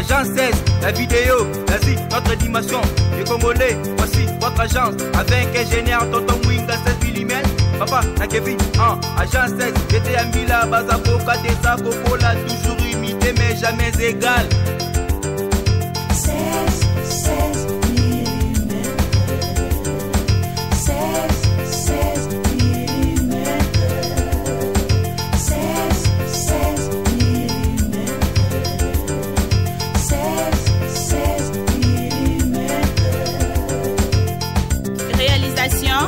Agence 16, la vidéo, l'Asie, notre dimension. Les Congolais, voici votre agence. Avec ingénieur Tonton Mwinga 16 mm. Papa, na Kevin, 1, agence 16, j'étais à Mila, Bazaboka, Desa, Kokola, toujours imité mais jamais égal. 16, 16 mm. 16, 16 mm. 16, 16 mm. 16, 16 mm. Réalisation,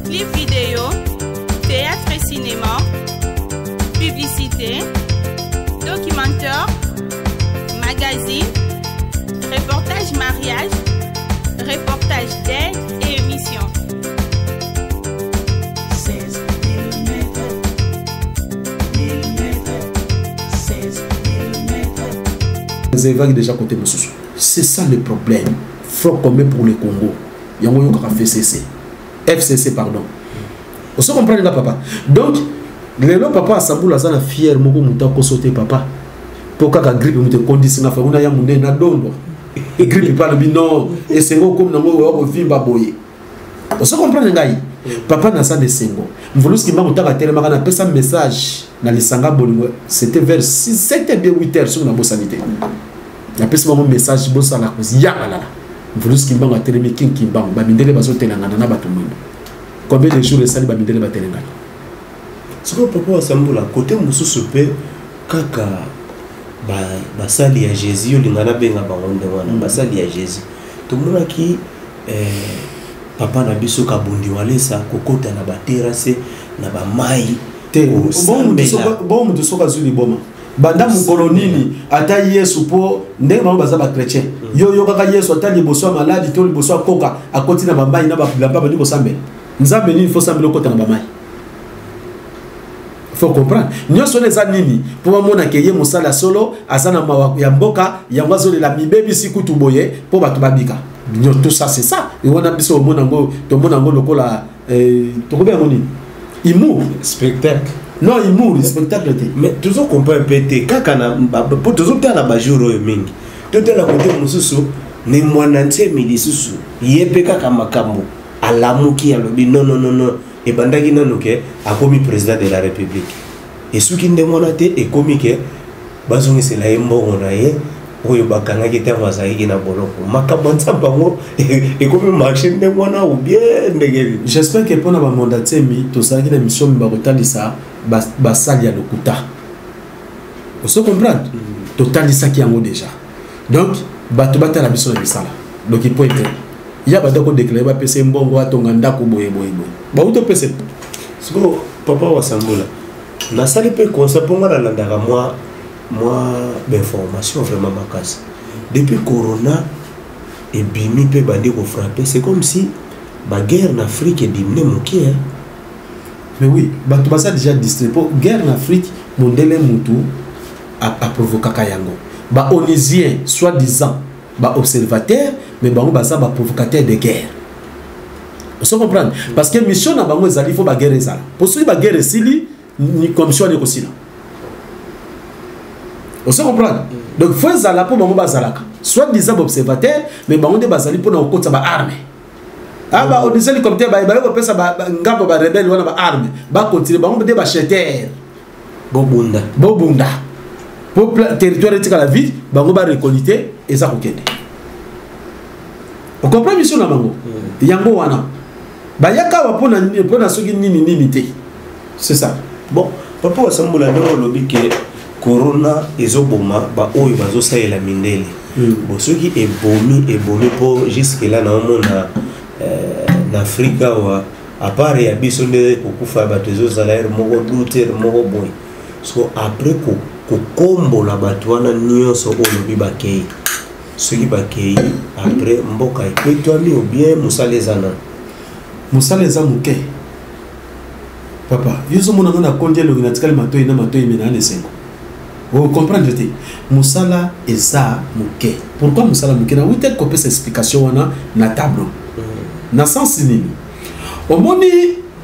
clip vidéo, théâtre et cinéma, publicité, documentaire, magazine, reportage mariage, reportage d'aide et émission. 16 mm. Mm. 16 mm. Ezalaki déjà côté mosusu. C'est ça le problème. Front commun pour le Congo. Yango yokaka FCC. FCC pardon. Oso comprendre nga papa. Donc lelo papa asambula aza na fier moko moto akoso te papa. Po kaka grippe moto ekondisi nga fa kuna ya monene na dondwa. Grippe pa lobi non, esengo okomi nango oya kovimba boye. Oso comprendre ngai. Papa naza na esengo. Mvuluzi Kimbangu ntango atelemaka napesa message na lisanga bolingo, c'était vers 6, 7 bien 8 heures soki nabosani te. Napesi bango message bosala koziyangalala. Mvuluzi Kimbangu atelemi King Kimbangu, bamindele bazotelangana na bato mwindu. Combien de jours esali bamindele batelengana? Sikoyo papa Wasambula, kote mosusu mpe kaka basali ya Jésus, olinga nabenga bango ndenge wana, basali ya Jésus. Tomonaki papa na biso Kabundi Walesa kokota na baterase na bamai te. Bon, moto soki azwi liboma banda mokolo nini, ata Yesu, mpo ndenge bango baza bachrétien, yo yokaka Yesu ata liboso ya maladi to liboso ya koka akoti na bamai na babilamba bandi kosambela Nzambe nini? Faut sambela okota na bamai. Faut comprendre nyonso wana eza nini, mpo bamonake ye mosala ya solo, aza na mawa ya mboka yango, azolela mibebisi kutu boye mpo bato babika. Tout ça, c'est ça. Wana biso omona yango, tomona yango lokola tokobi yango nini, humour. Spectacle. Non, humour, spectacle te. Mais tozo comprendre mpe te kaka na po tozotala bajour oyo mingi, totala kote mosusu ne Mwana Ntsemi lisusu ye mpe kaka makambo alamuki, alobi non, non, non, non. Ebandaki nanu ke akomi président de la République, esuki ndenge wana te, ekomi ke bazongisela ye mbongo na ye oyo bakangaki ntango azalaki na boloko. Makambo ya Nzambe yango ekomi marché ndenge wana ou bien ndenge nini? J'espère que mpona bamonda Ntsemi tosalaki na mission mi bakotalisa basali ya lokuta. Oso comprendre, totalisaki yango déjà. Donc bato batala biso na misala. Donc po ete ya banda kodéclarer, bapesa ye mbongo, atonga ndako boye boye boye, bauti opesa. Sikoyo papa Wasambula, nasali mpe constat mpo nga nalandaka mwa bainformation vraiment makasi. Depuis corona ebimi mpe bandi kofrapper, c'est comme si baguerre na Afrique ediminuer moke, hein? Mais oui, bato baza déjà distrait mpo guerre na Afrique, mondele mutu aprovokaka yango. Baonusien, soit disant baobservateur, mais bango baza baprovocateur de guerre. Oso comprendre, parce que mission na bango ezali faut baguerre ezala, po soki baguerre esili, ni commission wana ekosila. Oso comprendre, donc faut ezala mpo bango bazalaka soit disant baobservateur, mais bango nde bazali mpona kokotisa baarme. Ah, ba onusien hélicoptère baye kopesa ngambo barebele wana baarme, bacontinue, bango nde bacheter. Bobunda. Bobunda po territoire etikala vide, bango barécolte, eza kokende. Ocomprend mission na bango yango wana, bayaka awa mpona soki nini nini te, c'est ça. Bon, papa Wasambula, ndenge olobi ke corona ezoboma baoyo bazosalela mindele, bon, soki ebomi, ebomi mpo jusque là naomona na Afrique awa, à part ya biso nde kokufa ya bato ezozala ere moko doute, ere moko boye. So après kokombola bato wana nyonso oyo olobi bakei, soki bakei, après mboka epetwami ou bien mosala eza nano? Mosala eza moke, papa. Yo ozomona nga nakondi elongi, natikali matoi na matoi, me naa na esengo. Ocomprendre te, mosala eza moke. Pourquoi mosala moke? Nauti kopesa explication wana na tableau. Na sens nini? Omoni,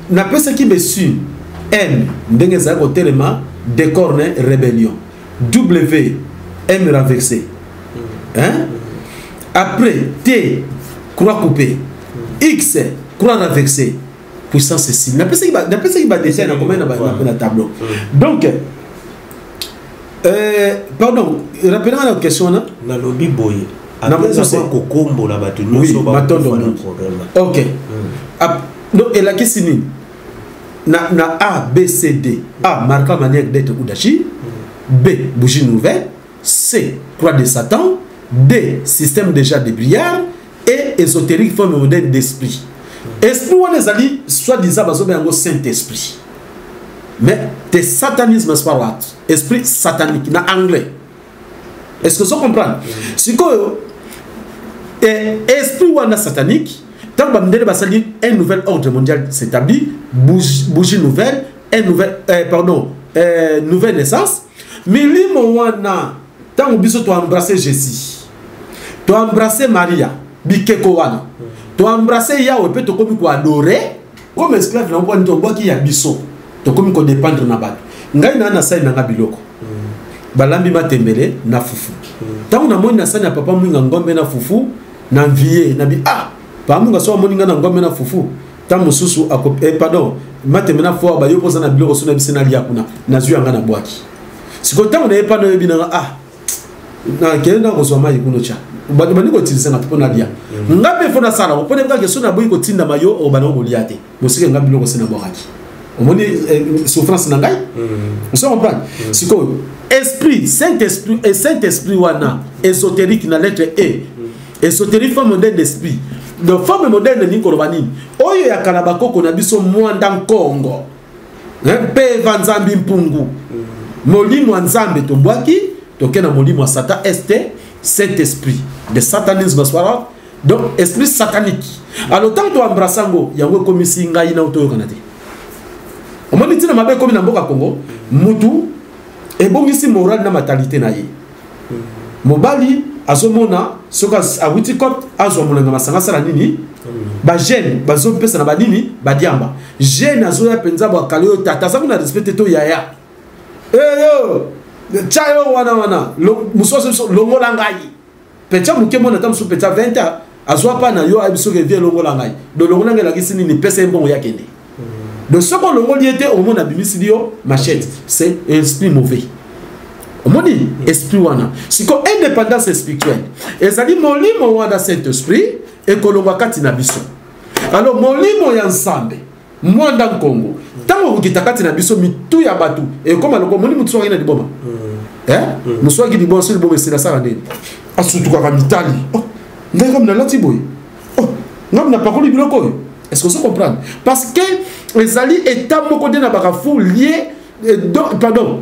napesaki besu M ndenge ezali kotelema, décorne rébellion, W M renversé. Hein? Après, T, croix coupée. X, croix renversée. Puissance 6. Napesaki ba napesaki ba détail na combien na na tableau. Donc pardon, rappelez-moi la question là. Nalobi boye. Après avoir kokombola bato nyonso ba matondo. OK. Donc elakisi nini? Na na A B C D. A marquant manière d'être ou d'agir. B bougie nouvelle. C croix de Satan. D système déjà de brouillard. Et ésotérique forme moderne d'esprit. Esprit wana ezali soi-disant bazoba yango Saint-Esprit. Mais te satanisme c'est pas what? Esprit satanique na anglais. Est-ce que vous comprenez? Sikoyo esprit wana satanique, tant que bamindele basali un nouvel ordre mondial s'établit, bougie nouvelle, un nouvel pardon, nouvelle naissance. Milimo wana tant biso to embrasser Jésus, to embrasser Maria, bikeko wana, to embrasser Yahweh pe to komi ko adorer comme esclave na ko nto bwaki ya biso, to komi ko dépendre na bato. Ngai na na sali na nga biloko. Balambi matembele na fufu. Tango na moni na sali na papa mwinga ngombe na fufu na mvie na bi ah pa mwinga so moni nga na ngombe na fufu. Tango mosusu ako pardon matembele na fufu ba yo poza na biloko so na bise na lia kuna na zwi nga na bwaki. Siko tango na yepa na yebi na ah na kenda kozwa mai kuno cha. Ba bani ko tilisa na pona lia. Nga pe fona sala ko pona ka so na boyi ko tinda mayo o bana ko lia te. Mosike nga biloko se na bwaki. Omoni souffrance na ngai. On se comprend. Siko esprit Saint-Esprit et Saint-Esprit wana ésotérique na lettre E. Ésotérique forme moderne d'esprit. Donc forme moderne ni koloba nini? Oyo ya kala bakoko na biso mwanda nkongo. Mpe vanzambi mpungu. Molimo nzambe tobwaki tokena molimo ya Satan ST Saint-Esprit de satanisme soir. Donc esprit satanique. Alors tant to embrassango yango komisi ngai na otoyo kanate. Omoni tina mabe komi na mboka Congo, mutu ebongisi moral na mentalité na ye. Mobali azomona soka awuti cop azwa molenga masanga sala nini? Ba jeune bazopesa na ba nini? Ba diamba. Jeune azoya penza ba kale yo tata za kuna respecter to yaya. Eh yo, chayo wana wana, musoso longola ngai. Pecha muke mona tam su pecha 20 ans azwa pa na yo abiso ke vie longola ngai. Do longola ngai lakisi nini pesa mbongo ya kende. De ce qu'on longoli était au monde abimisi dio machette, c'est esprit mauvais. Omoni esprit wana. Siko indépendance spirituelle. Ezali molimo wana Saint-Esprit et kolongwa kati na biso. Alors molimo ya Nzambe mwanda Congo. Tango kokita kati na biso mitu ya batu et comme aloko moni mutu na liboma. Hein? Musu ki liboma sur liboma c'est la sala ndeni. Asutuka ka mitali. Oh, ngai comme na lati boy. Oh, ngam na pakoli biloko. Est-ce que vous comprenez? Parce que les alliés état moko de na bakafu lié pardon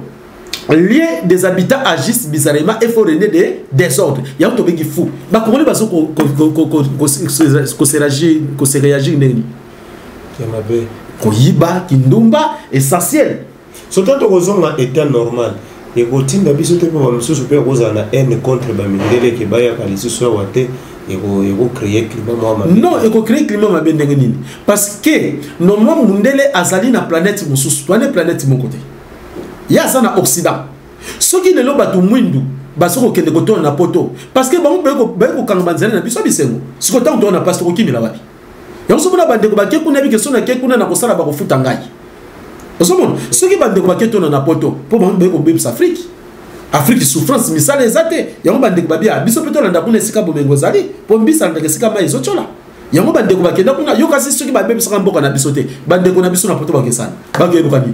lié des habitants agissent bizarrement et font régner des désordres. Il y a un topic qui fou. Bah comment les baso ko ko ko se réagir neni? Koyiba kindumba essentiel. Surtout to kozonga état normal. Et kotinda biso te po ba misusu pe kozala na haine contre ba mindele ke baya ka lisusu awa te. Et créer climat mabe. Non, et créer climat mabe ndenge nini? Parce que normalement mundele azali na planète mosusu, toane planète mon côté. Ya za na Occident. Soki lelo bato mwindu basoko kende kotona na poto parce que bango beko kanga banzela na biso bisengo. Siko tango tona pastor kokimila wapi? Yango somona bandeko bake kuna bi kesona ke kuna na kosala ba kofuta ngai. Osomona soki bandeko bake tona na poto po bango beko bebisa Afrique. Afrique souffrance misala ezate yango bandeko babia biso pe tolanda kuna esika bomengo ezali po mbisa ndeke esika mai ezotiola yango bandeko bakenda kuna yo kasi soki babebisaka mboka na biso te bandeko na biso na poto bakesana bakoyebuka nini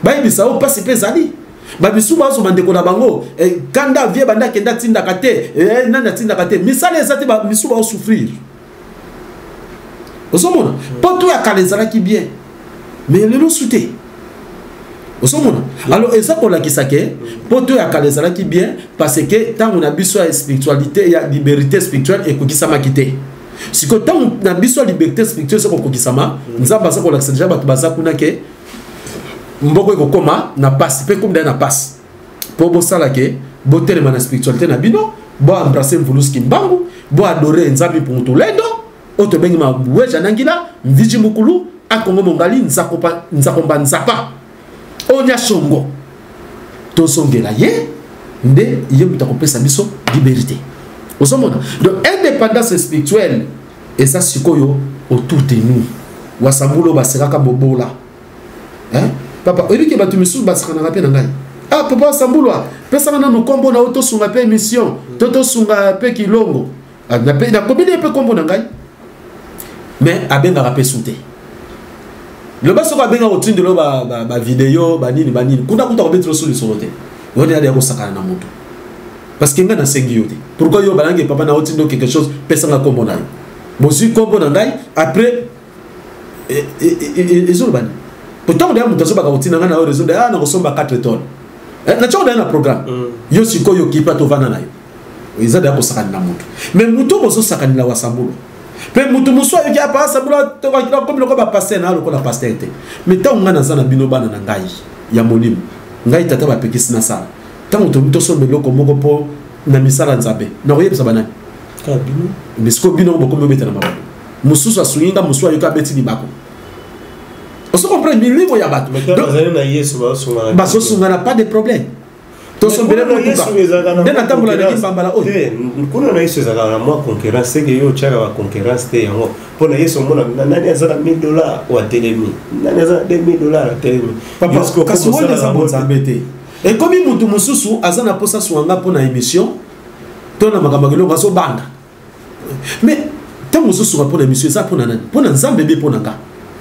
bayebisa oyo mpasi mpe ezali babisu bazo bandeko na bango kanda vie banda akenda atindaka te nani atindaka te misala eza te misu baosouffrir ozomona poto ya kala ezalaki bien mais lelo su te. Osomona. Alors eza kolakisa ke poto ya kala ezalaki bien parce que tango na biso ya spiritualité ya liberté spirituelle ekokisamaki te. Siko tango na biso ya liberté spirituelle soko kokisama nzambe aza kolakisa déjà bato baza kuna ke mboko ekokoma na passe pe comme na passe. Po bosala ke botelema na spiritualité na bino, bo embrasser Mvuluzi Kimbangu, bo adorer Nzambe Mpungu oto bengi ma weja nangila mviji mukulu akongo mongali nzakomba nzapa. Onya shongo tozongela ye Nde ye moto akopesa biso liberté. Ozomona? Donc indépendance spirituelle eza sikoyo autour de nous. Wasambulo basekaka mobola. Hein? Papa, oyebi ke bato misusu basakanaka mpe na ngai. Ah papa Wasambulwa, pesaka nanu nkombo na yo tosunga mpe émission, to tosunga mpe kilongo. Ah, nakomeli ye mpe nkombo na ngai. Mais abengaka mpe su te. Loba soki abengaka otindelo bavideo ba, ba banini banini kuna kuta kobetela osu lisolo te. Wana yada ya kosakana na moto. Parce que ngai nasengi yo te. Pourquoi yo balangi papa na otindo quelque chose, pesanga nkombo na yo. Bozwi nkombo na ngai après ezoloba nini? Pourtant deya moto azobaka kotinda ngai na yo réseau deya nakosomba 4 tonnes. Natioko deya na programme. Yo sikoyo okipa tovanda na yo. Eza deya kosakanela moto. Mais moto bozosakanela Wasambulwa. Mpe moto mosusu ayoki apa Wasambulwa akomi lokola bapaster na lokola paster te. Mais ntango ngai naza na bino bana na ngai ya molimo, ngai tata bapekisi nasala. Ntango tolingi tosomba eloko moko mpo na misala Nzambe, nakoyebisa banani? Mais sikoyo bino bokomi obeta na maboko. Mosusu asungi nga, mosusu ayoki abeti libako. Ozo comprendre milimo ya bato. Bazosungana, pas de problème. Tosombele motuka nde natambola leki mbambala oyo. Kuna na Yesu ezalaka na mwa concurrence, seke yo otyaka ba concurrence te yango. Mpo na Yesu omona nani aza na 1000 dollars oyo atelemi, nani aza na 2000 dollars atelemi. Papa, kasi wana eza bonzambe te. Ekomi mutu mosusu aza na posa swanga mpo na émission to na makambo ya kilongo azobanga. Mais ntango ozosunga mpo na émission eza mpo na nani? Mpo na Nzambe be mpo na nga.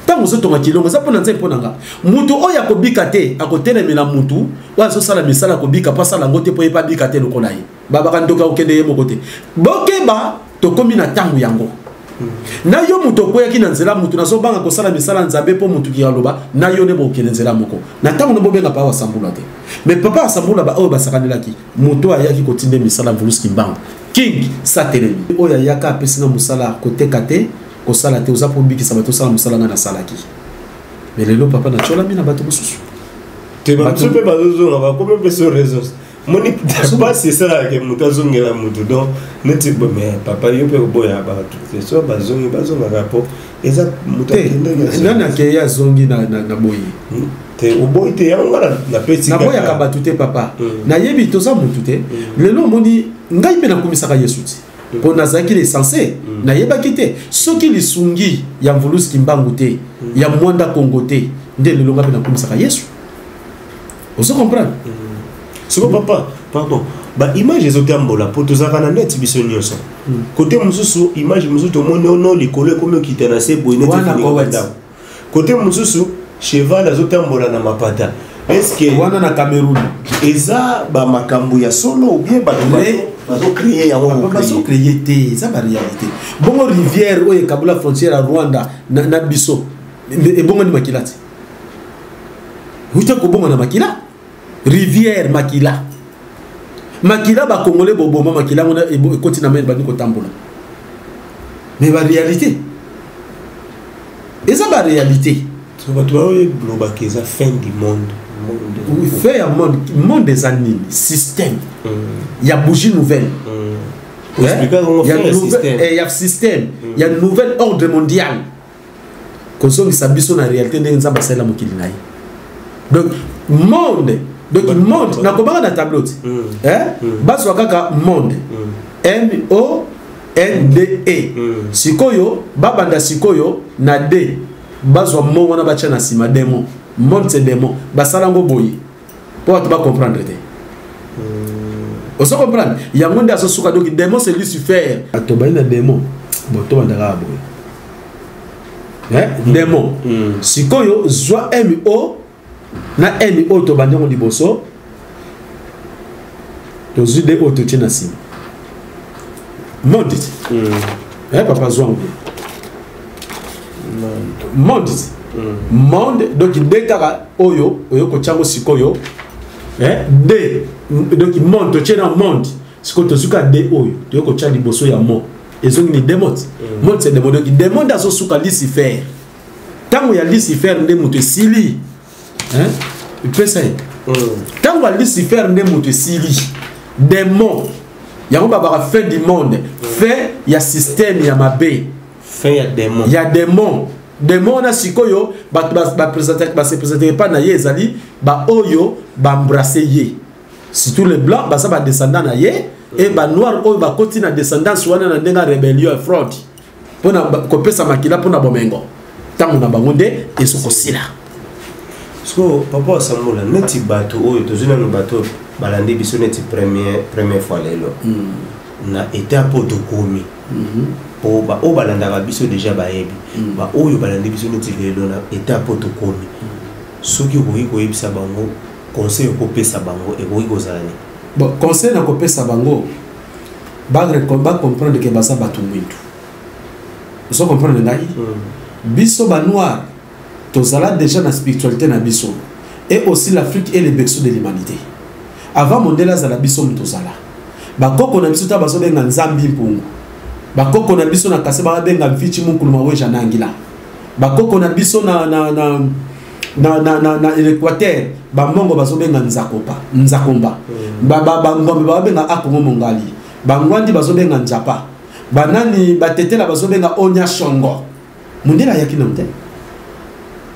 Ntango ozotonga kilongo eza mpo na Nzambe mpo na nga. Mutu oyo akobika te akotelemela mutu oyo azosala misala akobika mpo asala yango te mpo ye mpe abika te lokola ye. Babaka ndoki akokende ye moko te. Bokeba, tokomi na ntango yango. Na yo moto okweyaki na nzela moto nazobanga kosala misala Nzambe mpo moto kikaloba na yo nde bokokende nzela moko. Na ntango nde bobenga papa Wasambula te. Mais papa Wasambula ba oyo basakanelaki moto ayaki kotinda misala Mvuluzi Kimbangu. King satelemi. Oyo ayaka apesi nga mosala koteka te, kosala te, oza mpo obikisa bato osala mosala nga nasalaki. Mais lelo papa natyolami na bato mosusu. Te bato mpe bazozonga bakomi mpe sur raison. Moni pasi esalaka ke moto azongela moto donc neti mais papa yo mpe oboya bato te so bazongi bazongaka mpo eza moto akendaki. Nani akei azongi na boyi? Te oboyi te yango nga napesi. Naboyaka bato te papa. Nayebi toza motu te. Lelo omoni ngai mpe nakumisaka Yesu ti. Mpo nazalaki l'essentiel. Nayebaki te soki lisungi ya Mvuluzi Kimbangu te, ya Mwanda Kongo te, nde lelo ngai mpe nakumisaka Yesu. Ozo comprendre? Siko papa, pardon. Ba image ezotambola po tozalaka na net biso nyonso. Kote mosusu image mosusu tomoni ono likolo ekomi okita na se boye neti ndako. Kote mosusu cheval azotambola na mapata. Est-ce que wana na Cameroun eza ba makambo ya solo ou bien bato bazo créer yango? Bazo créer te, eza ba réalité. Bongo rivière oyo ekabula frontière ya Rwanda na biso ebongani makila te. Uta kobonga na makila rivière makila makila ba congolais boboma makila ngo ekoti na mai bandi kotambola. Mais ba réalité eza ba réalité. So bato baoyelobaka eza fin du monde. Fin ya monde, monde eza nini? Système ya bougie nouvelle. Ya système ya nouvel ordre mondial kozongisa biso na réalité ndenge Nzambe asalela mokili na ye. Donc monde, donc monde nakobanga na tableau ti. Bazwa kaka monde M O N D E. Sikoyo babanda sikoyo na D, bazwa mot wana batia na nsima démon. Monde c'est démon. Basala ngo boye po bato ba comprendre te. Ozo comprendre? Yango nde azosuka. Donc démon c'est Lucifer. Tobali na démon. Bon, tobandaka boye. Démon. Sikoyo zwa M O na N O tobandi yango liboso. Tozwi D O totie na nsima. Monde ti. Papa zwa ngo. Monde ti. Monde donc D kaka oyo oyo kotiango sikoyo. D donc monde totie na monde. Sikoyo tozwi kaka D oyo toyo kotia liboso ya mot. Ezongi ni démon. Monde c'est démon. Donc démon nde azosuka Lucifer. Tango ya Lucifer nde moto esili. Pesa ye. Tango ya Lucifer nde moto esili. Démon. Yango babaka fin du monde. Fin ya système ya mabe. Fin ya démon. Ya démon. Démon na sikoyo bato ba présenter ba se présenter pas na ye ezali ba oyo ba embrasser ye. Surtout les blancs baza badescendant na ye e banoir oyo bakoti na descendance wana na ndenge ya rébellion ya fraude mpona kopesa makila mpona bomengo, ntango na bango nde ezokosila. Siko papa Asambola, neti bato oyo tozwi nano, bato balandi biso neti première fois lelo na étape oyo tokomi, po baoyo balandaka biso déjà bayebi, baoyo balandi biso neti lelo na étape oyo tokomi, soki okoki koyebisa bango, conseil okopesa bango ekoki kozala nini? Bon, conseil na kopesa bango, bacomprendre ke baza bato mwindu. Ozo comprendre ngai? Biso banoir tozala déjà na spiritualité na biso, et aussi l'Afrique est le berceau de l'humanité. Avant mondele azala, biso moto tozala. Bakoko na biso ta bazobenga Nzambi Mpungu. Bakoko na biso na kase babenga Mfici Mukulu Maweja na Angila. Bakoko na biso na l'Équateur, bamongo bazobenga Nzakopa, Nzakomba. Bangombe babenga Akongo Mongali. Bangwandi bazobenga Nzapa. Banani, batetela bazobenga Onya Shongo. Mondele ayaki nano te.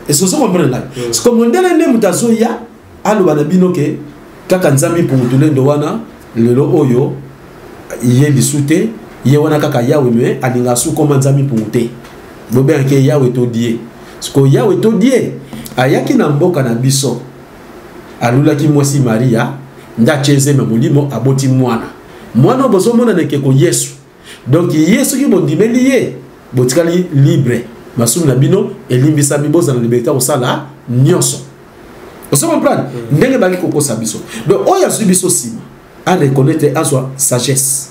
Est-ce que comprendre ngai? Parce que mondele nde moto azoya aloba na bino ke kaka Nzambe Mpungu Tulendo wana lelo oyo ye lisu te, ye wana kaka Yawe, me alingaka su koma Nzambe Mpungu te, bobengaki Yawe to die. Siko Yawe to die ayaki na mboka na biso, alulaki mwasi Maria, nde atie zeme molimo, aboti mwana. Mwana oyo bozomona na ekeko, Yesu. Donc ye, soki bondimeli ye, botikali libre, masumu na bino elimbisami, bozala na liberté ya kosala nyonso. Ozo comprendre ndenge baki kokosa biso? Donc oyo azwi biso nsima areconnaître, azwa sagesse.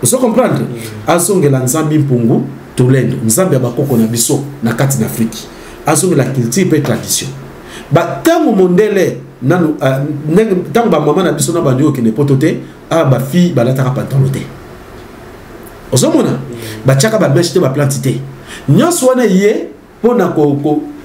Ozo comprendre? Azongela Nzambe Mpungu Tolendo, Nzambe ya bakoko na biso na kati na Afrique, azongela culture mpe tradition. Batango mondele nanu, ndenge ntango bamama na biso na bandi okende poto te, awa bafille balataka pantalon te, ozomona batiaka bamèches te, baplante te, nyonso wana ye mpona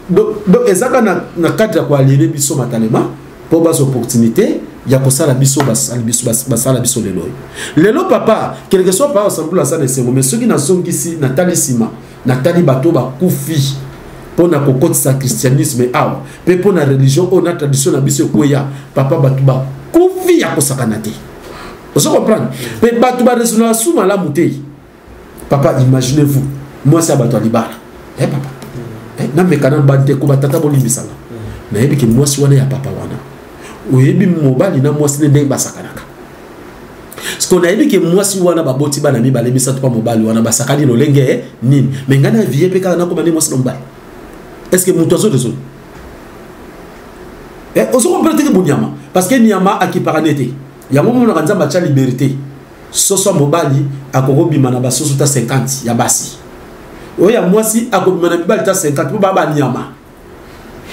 donc ezaka na cadre ya koaliéner biso matalema mpo bazwa opportunité ya kosala biso, basala biso, basala biso lelo oyo. Lelo papa, quelque soit papa Osambula aza na esengo, mais soki nazongisi, natali nsima, natali bato bakufi mpona kokotisa christianisme awa mpe mpona religion oyo na tradition na biso ekweya, papa, bato bakufi ya kosakana te. Ozo comprendre? Mpe bato baraisonnaka su malamu te. Papa, imaginez vous mwasi ya bato ya libala, eh papa, eh, nameka na bandeko, batata bolimbisanga, nayebi ke mwasi wana ya papa wana, oyebi mobali na mwasi nde ndenge basakanaka. Siko nayebi ke mwasi wana baboti bana mibale, misato, mpa mobali wana basakani lolenge nini, me ngai na vie mpe kaka nakoma nde mwasi na mobali. Est ce que moto azo raisonne? Eh, ozo comprendre te ke bonyama, parce que nyama akipaka ne te. Yango monaka Nzambe atya liberté. Soso ya mobali akokobima na basoso ta 50 ya basi, oyo ya mwasi akobima na mibali ta 50, mpo baa banyama.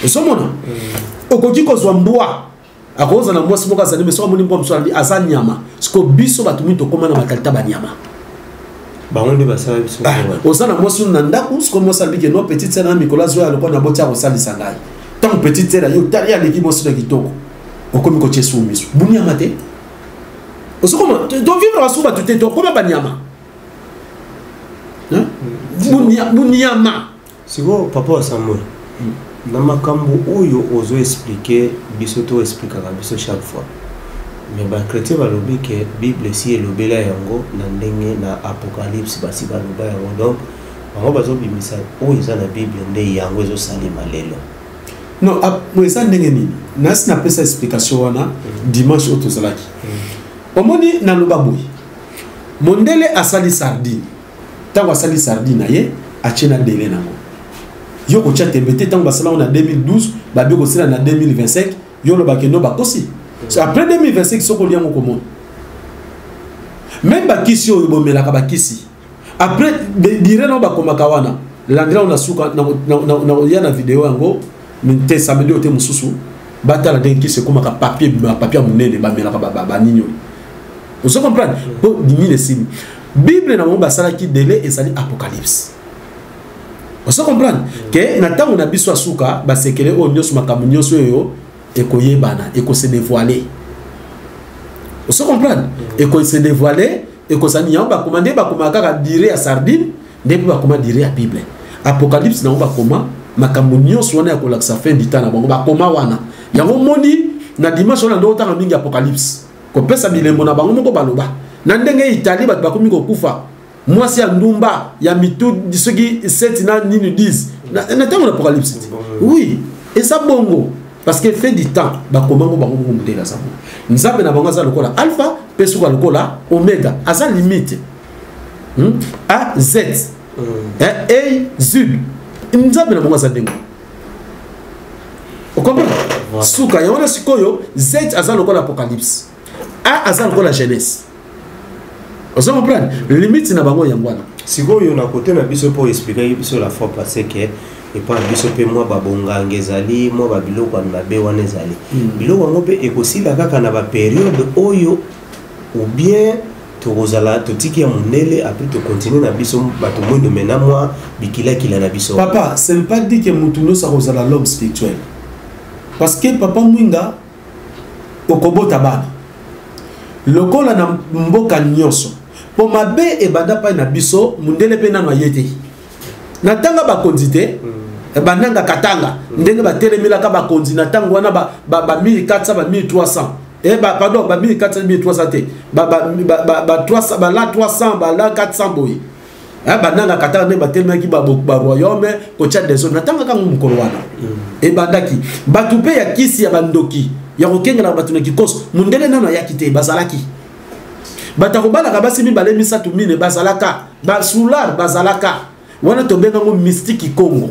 Ozomona, okoki kozwa mbwa, akozala na mwasi moko azali, mais soki amoni mbwa mosusu alobi aza nyama. Siko biso bato mingi tokóma na matalita banyama. Bango nde basala biso. Ah, oza na mwasi na ndako, siko mwasi alobi ke no, petite sœur na mikolo azwa ya lokola na boti akosalisa ngai. Ntango petite sœur yo tali aleki mwasi na kitoko, okomi kotia esu miso, buniama te. Ozokoma tovivre basu bato te, tokoma banyama. Hein? Buniama. Sikoyo papa wa Samuel, na makambo oyo ozo expliquer biso to expliquaka biso chaque fois, mais bachrétien balobi ke Bible esi elobela yango na ndenge na Apocalypse, basi baloba yango. Donc bango bazobimisa oyo eza na Bible nde yango ezosalema lelo. Non, eza ndenge nini? Nasi napesa explication wana dimanche oyo tozalaki. Omoni, naloba boye: mondele asali sardine. Ntango asali sardine na ye, atie na délai nango. Yo kotia tembe te. Ntango basala yango na 2012, babi kosila na 2025. Yo olobaki no, bakosi. So, après 2025, soki olia yango, komona même bakisi oyo bomelaka, bakisi après dire nango bakomaka wana, landela ngo na suka ya na video yango te, samedi oyo te, mosusu batala ndenge kisi ekomaka papier, ebimaka papier ya monene, bamelaka banini oyo. Ozo comprendre mpo nini esili Bible na bango basalaki délai ezali Apocalypse. Ozo comprendre ke na ntango na biso ya suka, basekele oyo nyonso, makambo nyonso oyo ekoyebana, ekose dévoiler. Ozo comprendre? Ekose dévoiler, ekozali yango bakoma nde bakoma kaka durée ya sardine, nde mpe bakoma durée ya Bible Apocalypse nango, bakoma makambo nyonso wana ya kolakisa fin du temps na bango, bakoma wana yango. Moni Na dimanche wana nde otanga mingi Apocalypse, kopesa bilembo na bango moko baloba na ndenge Italie bato bakomi kokufa, mwasi ya ndumba ya mitu soki 7 na nini 10 na ntango na Apocalypse te. Oui, eza bongo parce que fait du temps bakomango bango moko. Mondele aza bongo, Nzambe na bango aza lokola alpha mpe suka lokola omega, aza limite. A Z, A Z, Nzambe na bango aza ndenge ocomprendre suka yango wana. Sikoyo Z aza lokola Apocalypse, A aza lokola Genèse. Oza comprendre limite na bango yango wana. Sikoyo na kote na biso, mpo expliquaki biso la fois passée ke epai na biso mpe mwa babonganga ezali, mwa babiloko ya mabe wana ezali. Biloko yango mpe ekosila kaka na bapériode oyo ou bien tokozala totiki ya mondele, après tocontinue na biso bato mwindo mena mwa bikilakila na biso? Papa, ce n'est pas dit que mutu nyonso akozala l'homme spirituel, parce que papa Mwinga, okobota bana lokola na mboka nyonso, mpo mabe ebanda pai na biso. Mundele mpe nano aye te na ntanga bakonzi te. Bandanga Katanga, ndenge batelemelaka bakonzi na ntango wana ba 1400, ba 1300, pardon, ba 1400, 1300 te, ba bala 300, bala 400 boye. Bandanga Katanga ndenge batelemaki baroyaume kotia désordre na ntango kango mokolo wana ebandaki bato mpe ya kisi ya bandoki ya kokengela bato na kikoso. Mundele nano ayaki te, bazalaki bato akobalaka basi mibale, misato, mine, bazalaka basular, bazalaka wana tobengango mystique Congo.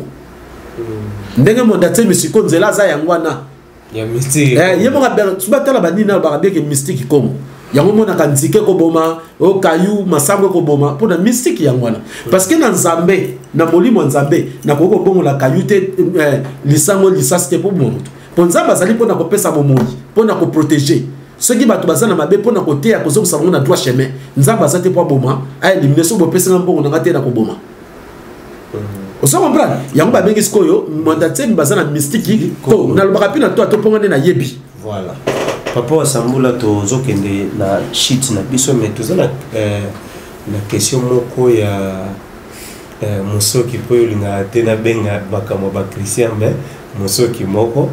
Ndenge moto atie misiko nzela aza yango wana. Ya mystique. Ye moko batala banini alobaka bieke mystique Congo. Yango omonaka nzike ekoboma, okayu masango ekoboma mpona mystique yango wana, parce que na Nzambe, na molimo ya Nzambe, nakoki kobongola kayu te, lisango, lisasi te mpo boma moto, mpo Nzambe azali mpona kopesa bomoi, mpona koprotéger. Soki bato baza na mabe, mpona koteya, kozongisa bango na droit chemin. Nzambe aza te mpo aboma, aélimine. Soki bopesinga mbongo na nga te, na koboma. Ozo comprendre? Yango babengi sikoyo Mwanda Nsemi, baza na mystique ko nalobaka mpe na to atoponga nde nayebi. Voilà, papa Wasambula, tozokende na shit na biso, mais toza na question moko ya mosoki mpo oyo olingaka te nabenga makambo ya bachrétien, mais mosoki moko.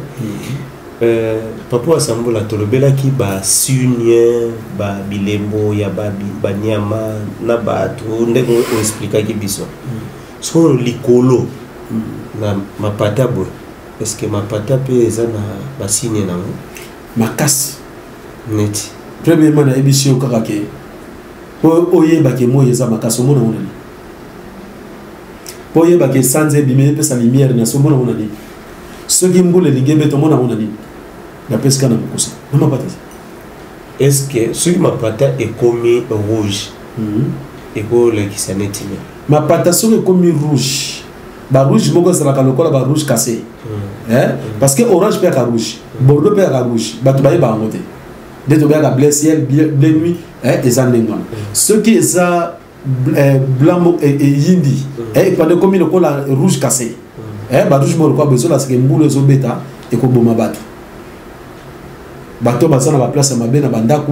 Papa Wasambula, tolobelaki basigne, babilembo ya banyama na bato ndenge oexplikaki biso. Sikoyo likolo na mapata boye, est ce que mapata mpe eza na basigne nango? Makasi. Neti? Premièrement, nayebisi yo kaka ke po oyebake moi eza makasi, omona ngo nani? Po oyebake sanza ebimi, epesa lumière na so, omona ngo na nini? Soki mbula elingi ebeta, omona ngo na nini? Napesi kaka na mokusa na mapata te. Est ce que soki mapata ekomi rouge, ekolekisa neti nini? Mapata soki ekomi rouge, barouge moko ezalaka lokola barouge cassé, eh? Parce que orange mpe yaka rouge, bordeaux mpe yaka rouge, bato bayeba yango te. Nde tobeyaka bleu ciel, bleu nuit, eh? Eza ndenge wana. Soki eza blanc eyindi, epande ekomi lokola rouge cassé, barouge moko lokola bozolasaka mbula ezobeta, ekoboma bato. Bato baza na baplace ya mabe na bandako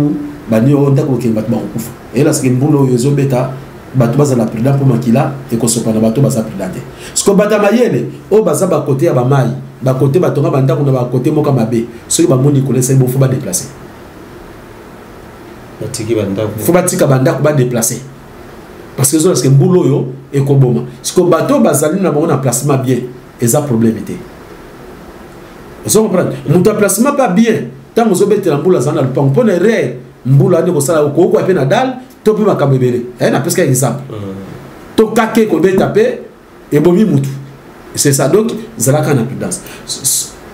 bani oyo ndako okende, bato bakokufa. Eyelasaka mbula oyo ezobeta, bato bazala prudent mpo makila ekosopa na bato baza prudent te. Siko bato ya mayele oyo baza bakote ya bamai, bakote batonga bandako na bakote moko mabe, soki bamoni likolo esali bon, faut badéplace. Batiki bandako. Faut batika bandako, badéplace, parce que ezolasika mbula oyo ekoboma. Siko bato oyo bazali na bango na placement bien, eza problème te. Ozo comprendre? Moto ya placement pas bien, ntango ozobetela mbula, aza na lupango, mpo na erreur mbula wana ekosala okokwa mpe na dale to mpe makambo ebele. Napesika exemple to kake ekobeta mpe ebomi mutu, c'est ça. Donc zalaka na prudence.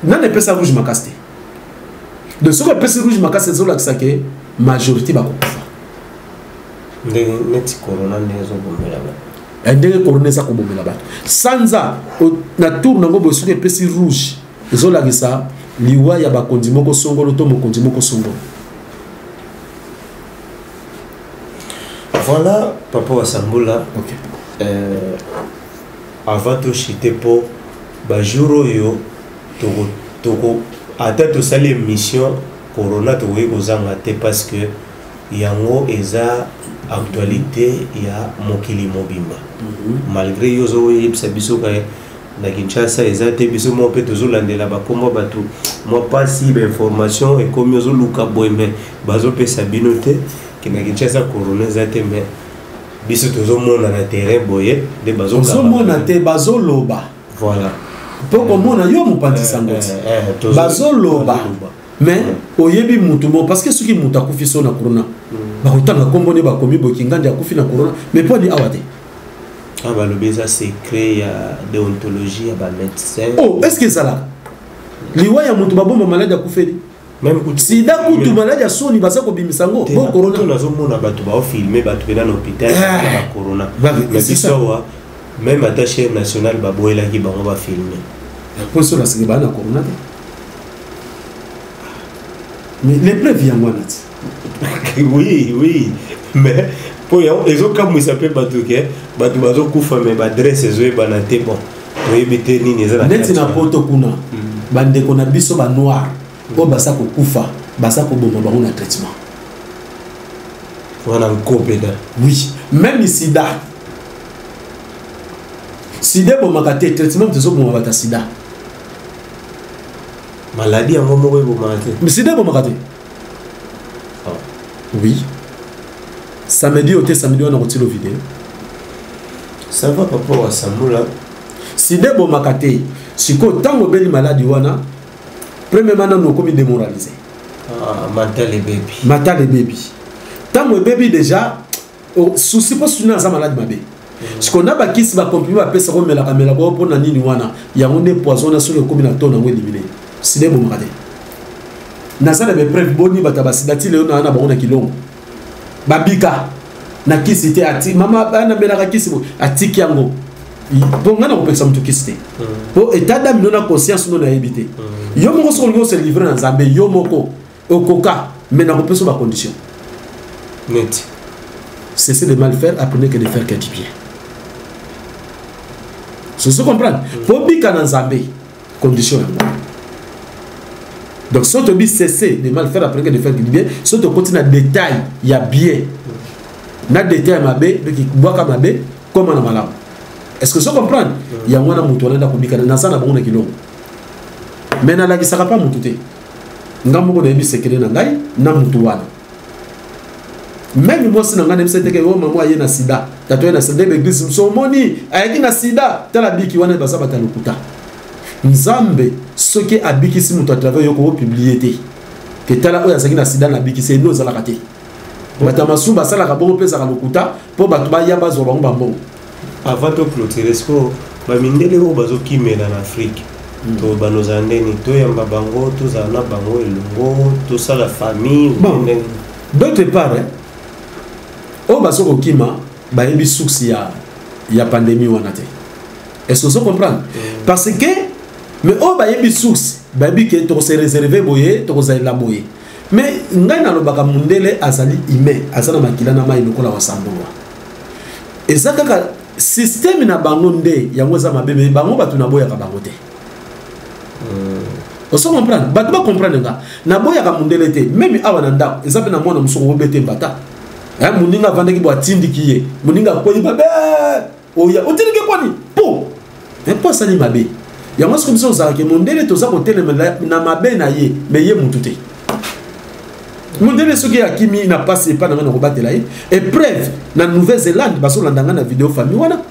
Nani epesa rouge makasi te. Donc soki epesi rouge makasi, ezolakisa ke majorité bakokufa. Ndenge neti corona ndenge ezobomela bato. Ndenge corona eza kobomela bato. Sanza na tour nango boye, soki epesi rouge, ezolakisa liwa ya bakonzi moko songolo to mokonzi moko songolo. Voilà, papa Wasambula. Avant toshite, mpo bajour oyo toko ata tosali émission corona, tokoki kozanga te, parce que yango eza actualité ya mokili mobimba. Malgré yo ozoyebisa biso ka na Kinshasa eza te, biso moko mpe tozolandela bakombo bato. Mwa pasi ba information ekomi ozoluka boye mais bazopesa bino te ke na Kinshasa corona eza te, mais biso tozomona na terrain boye nde bazomona te, bazoloba. Voilà. Mpo komona yo mopanzi sango ti bazoloba, mais oyebi mutu mo, parce que soki mutu akufi so na corona, bakotanga nkombo nde bakomi boye, Kingandi akufi na corona, mais mpo ani awa te? Ah, balobi eza secret ya déontologie ya bamédecin. Oh, est ce que ezalaka liwa ya mutu babomba maladi akufeli? Même kutu sida kutu maladi ya soni baza kobimisa yango bo corona. Nazomona bato baofilme bato mpena na hôpital Ah. na bacorona. Mais mais biso awa, même ata chaîne nationale baboyelaki bango bafilme. Mpo so nasiki baa na corona te, mais les preuves yango wana ti. Oui, mais mpo yango ezokamwisa mpe bato ke bato bazokufa, mais baadresse ezoyebana te. Bon, toyebi te nini eza na neti kati na wana. Poto kuna, bandeko na biso banoir oyo baza kokufa, baza koboma bango na traitement. Wana nko mpena. Oui, même sida, sida ebomaka te, traitement moto ezoboma bato ya sida. Maladi yango moko ebomaka te? Sida ebomaka te. Ah. Oui, samedi oyo te, samedi wana kotila video. Ça va, papa Wasambula. Sida ebomaka te. Sikoyo ntango obeli maladi wana, premièrement nanu okomi démoralisé. Ah, mental ebebi. Mental ebebi. Ntango ebebi déjà, souci, mpo souci aza maladi mabe. Sikoyo na bakisi, bacomprimé bapesaka, omelaka melaka oyo mpona nini wana, yango nde poison wana soki ekomi na to nango élimine. Sida ebomaka te, naza na bapreuve. Boni bato ya basida ti lelo naa na bango na Kilongo, babika na kisi te. Ati mama anamelaka kisi boye, atiki yango. Mpo ngai na kopekisa moto kisi te, mpo état d'âme no na conscience no nayebi te. Yo moko soki olingi ose livre na Nzambe, yo moko okoka, mais nakopesa bacondition. Neti? Cessez de mal faire, apprenez que de faire que du bien. Se comprendre, mpo bika na Nzambe, condition yango. Donc soki tobi cesser de mal faire, apprenez que de faire que du bien, soki tokoti na détail ya bien na détail ya mabe, donc bwaka mabe, koma na malamu. Est ce que so comprendre yango wana? Moto wana nda kobika, naza na bango na Kilongo, mais nalakisaka mpa motu te. Nga moko nayebi sekele na ngai na motu wana. Même mwasi na ngai nayebisa teke oyo mama aye na sida, tata oye na sida, nde baeglise mosu omoni ayaki na sida, tala biki wana, baza bato ya lokuta. Nzambe soki abikisi moto à travers yo, kopublier te ke tala oyo azalaki na sida na abikisi eno, ezalaka te. Bato ya masumu basalaka bongo mpe ezalaka lokuta, mpo bato baya bazwa bango bambongo. Avant toclôturer, siko bamindele oyo bazokimela na Afrique, to banozala ndeni? Toyamba bango, tozala na bango elongo, tosala famille? Bon. Ndenge? D'autre part, hein, oyo bazo kokima bayebi source ya pandémie wana te. Est ce que ozo comprendre? Parce que mais oyo bayebi source, bayebi ke tokose réserve boye, tokozalela boye. Mais ngai nalobaka, mundele azali humain, aza na makila na mai lokola Wasambulwa. Eza kaka système na bango nde yango eza mabe, mais bango bato naboyaka bango te. Ozo comprendre? Bato bacomprendre nga, naboyaka mundele te. Même awa na ndako, eza mpe na mwana mosuku obete mbata. Eh, moninga avandaki bo, atindiki ye, moninga akwei mabe, oya otindiki kwani po mpo asali mabe yango. Soki biso ozalaki mondele, toza kotelemela na mabe na ye, mais ye mutu te. Mondele soki akimi na pasi epai na ngai, na kobatela ye. Épreuve, na Nouvelle-Zélande bazolanda ngai na video, famille wana,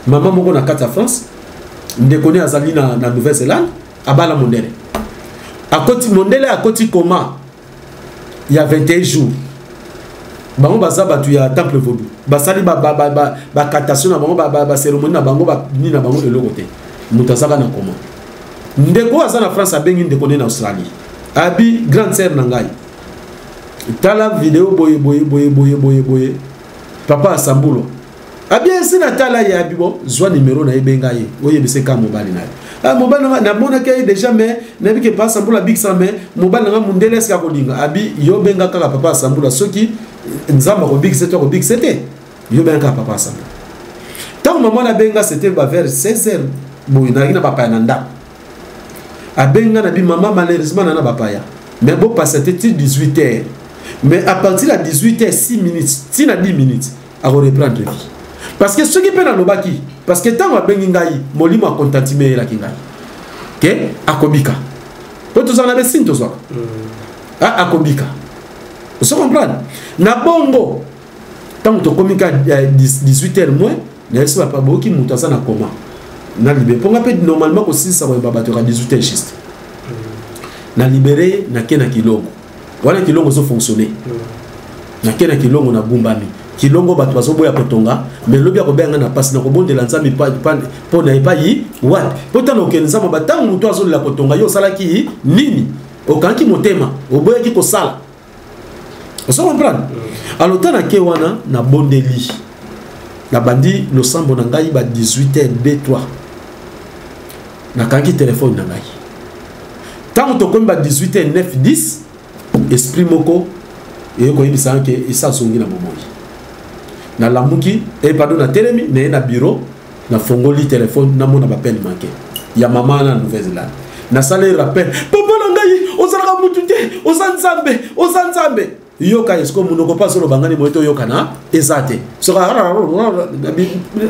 mama moko na kati ya France, ndeko ne azali na Nouvelle-Zélande, abala mondele, akoti mondele, akoti coma ya 21 jours. Bango baza bato ya temple vaudou, basali baincantation na bango, bacérémonie na bango, nini na bango, eloko te. Moto azaka na coma. Ndeko oyo aza na France abengi ndeko nde na Australie, abi grande sœur na ngai, tala video boye boye boye boye boye boye, papa Asambulwa. Abi esi na tala ye. Abi bon, zwa numero na ye, benga ye, oyebisa ka mobali na ye. Ah, mobali na nga namonaki ye déjà, mais nayebi ke papa Asambula abikisa, mais mobali na nga mundele esika kolinga. Abi yo benga kaka papa Asambula, soki Nzambe akobikisa te, akobikisa te. Yo benga kaka papa Asambula. Ntango mama nabenga, c'était ba vers 16 heures boye, nayaki na bapaya na ndako. Abenga na bi mama, malheureusement na bapaya, mais bopasa te ti 18 heures, mais à partir ya 18 heures 6 minutes ti na 10 minutes akoreprendre vie. Parce que soki mpe nalobaki, parce que ntango abengi ngai, molimo akontantime eyelaki ngai ke akobika. Mpo tozala na besini tozwaka. Ah, akobika. Ozo comprendre? Na bongo ntango tokomi ka 18 heures moins, nayebisi papa boyoki moto aza na coma na libere mpo nga mpe normalement kosilisa koyeba bato yaka 18 heures juste. Na libere, nake na Kilongo wana, Kilongo ezofonctionne. Nake na Kilongo, nagumbami Kilongo, bato bazoboya kotonga. Me lobi akobenga nga na mpasi na kobondela Nzambe mpo na epai wapi, mpo ntango okende Nzambe batango moto azolela kotonga, yo osalaki nini? Okangaki motema, oboyaki kosala. Ozo comprendre? Alors ntango nake wana, nabondeli, nabandi losambo na ngai ba 18 h 2 3, nakangi telefone na ngai. Ntango tokomi ba 18 h 9 10, esprit moko eye koyebisa ke esa azongi na bomoi. Nalamuki, e pardon, natelemi, naye na bureau, nafongoli telefone, namona baappel manqué ya mama na Nouvelle-Zélande. Nasali rappel: "Papa na ngai, ozalaka mutu te, oza Nzambe, oza Nzambe." Yoka, esko monoko mpe azoloba ngani boye, toyokana eza te. Soki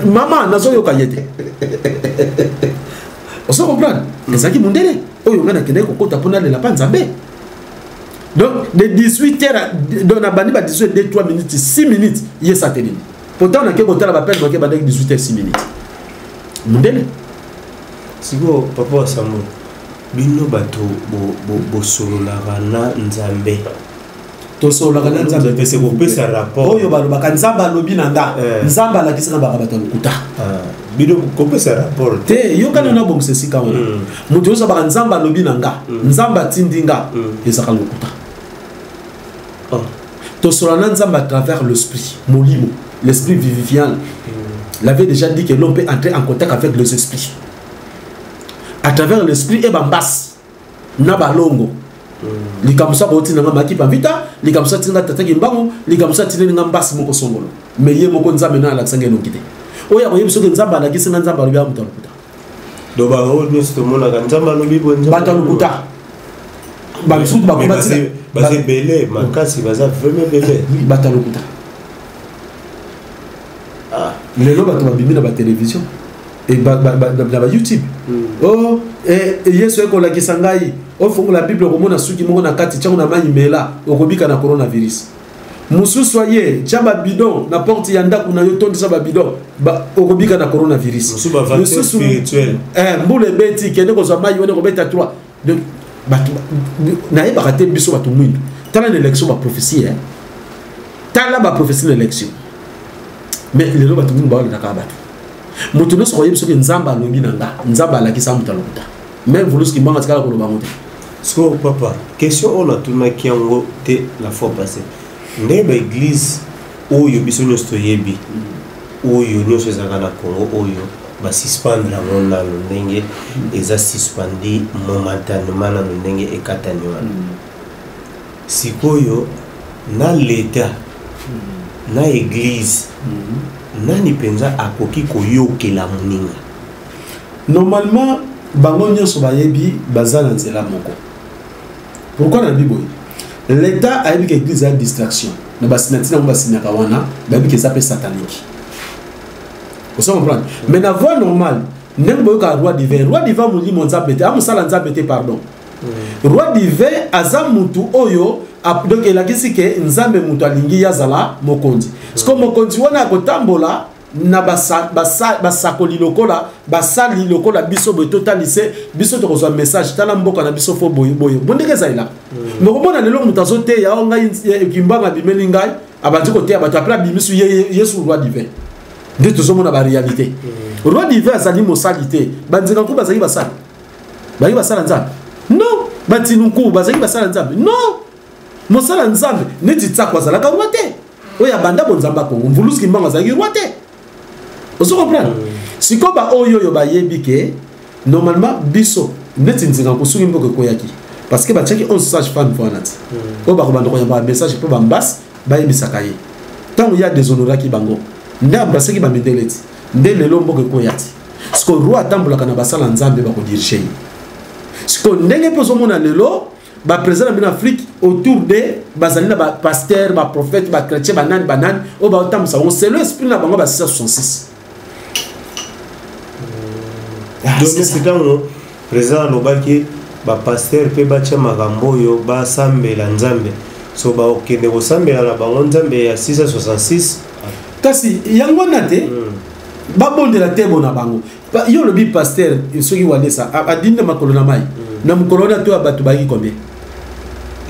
mama nazoyoka ye te, ozo comprendre? Ezalaki mondele oyo ngai nakendaki kokota mpo nalela mpa Nzambe. Donc de 18 heures, donc nabandi ba 18 2 3 minutes, 6 minutes, ye sa telemi. Pourtant nake kotala baappel manqué bandaki 18 heures 6 minutes, mondele. Sikoyo papa Wasambo, bino bato bosololaka na Nzambe? Tosololaka na Nzambe. Pese kopesa rapport. Oyo balobaka Nzambe alobi na nga, Nzambe alakisaka baka, bato ya lokuta. Ah, bino kopesa rapport. Te, yokani, nabongisa esika wana. Moto nyonso abaka Nzambe alobi na nga, Nzambe atindi nga, ezalaka lokuta. Oh. Tosolola na Nzambe à travers l'esprit, molimo, l'esprit vivifiant. L'avait déjà dit que l'homme peut entrer en contact avec les esprits à travers l'esprit e bambasi na balongo. Likambo so akotinda nga makipa vita, likambo so atinda tataki mbangu, likambo so atindeli nga mbasi moko songolo, mais ye moko Nzambe na alakisanga elongi te. Oyo akoyebi soki Nzambe alakisi nga, Nzambe alobi, amuta lokuta. Donc bango nyonso tomonaka Nzambe alobi boye, Nzambe bato ya alobi boye. Lokuta, bamisusu Mais bakoma baza ebele makasi, baza vraiment ebele. Bato ya lokuta. Lelo bato babimi na batelevizio na bayoutube: "Oh, Yesu ekolakisa ngai, ofongola Bible, okomona suki moko na kati, tiango na mai, mela, okobika na coronavirus." Mosusu aye: "Tia babidon na porte ya ndako na yo, tondisa babidon, okobika na coronavirus." Mosusu bavecteur spirituel. Mbula ebeti, kende kozwa mai wana, ekobeta 3. Donc bato nayebaka te, biso bato mwindu, tala na élection baprophétie, eh. Tala baprophétie na élection. Mais lelo bato mwindu baolandaka bato. Moto nyonso koyebi soki Nzambe alobi na nga, Nzambe alakisa, moto alokuta. Même Vuluski Mbanga tikala koloba yango te. Sikoyo papa, question oyo natunaki yango te la fois passée: ndenge baeglise oyo biso nyonso toyebi, oyo nyonso ezalaka na Congo, oyo basuspendre yango nano, ndenge eza suspendi momentanément nano, ndenge ekatani wana, sikoyo na leta na église, nani mpenza akoki koyokela moninga? Normalement bango nyonso bayebi baza na nzela moko. Pourquoi nalobi boye? L'état ayebi ke église eza distraction na basina, ntina yango basinaka wana, bayebi ke eza mpe satanique, ozo comprendre? Mais na voie normale, ndenge boyokaka roi divin, roi divin molimo Nzambe te, amosala Nzambe te, pardon, roi divin aza mutu oyo donc elakisi ke Nzambe mutu alingi ye azala mokonzi. Siko mokonzi wana akotambola na basakoli lokola basali lokola biso boye, totalise biso, tokozwa message: "Tala mboka na biso, fo boye boye." Bo ndenge ezalelaka, mais komona lelo moto azoteya o ngai Kimbanga abimeli ngai, abandi koteya bato, après abimisu Yesu roi divin. Nde tozomona baréalité. Roi divin azali mosali te. Banzinga nku bazali basali, bazali basala Nzambe? Non. Batinuku bazali basala Nzambe? Non. Mosala Nzambe neti Tsako azalaka roi te oyo abanda bonzambe ya Kongo. Mvuluski Mbango azalaki roi te, ozo comprendre? Sikoyo baoyo oyo bayebi ke normalement biso neti nzinga kosuki mboka ekoyaki parce que batiaki 11 sage femme wana ti oyo bakobanda koyamba bamessage mpo bambasi bayebisaka ye. Ntango ye adéshonoraki bango, nde embrasaki bamindele ti nde lelo mboka ekoya ti. Sikoyo roi atambolaka na basala Nzambe, bakodirige ye. Sikoyo ndenge mpe ozomona lelo baprésident na bino Afrique, autour de bazali na bapasteur, baprophète, bachrétien, banani banani oyo baotambwisa bango selon esprit na bango ba 666. Ah, Donc c'est ça. neti ntango président alobaki Bapasteur mpe batya makambo oyo basambela Nzambe, so bakokende kosambela na bango Nzambe ya 666. Kasi yango wana te. Babondela te bona bango. Yo olobi pasteur soki Walesa adinde makolo na mai na mokolo wana to ya bato bayaki combien?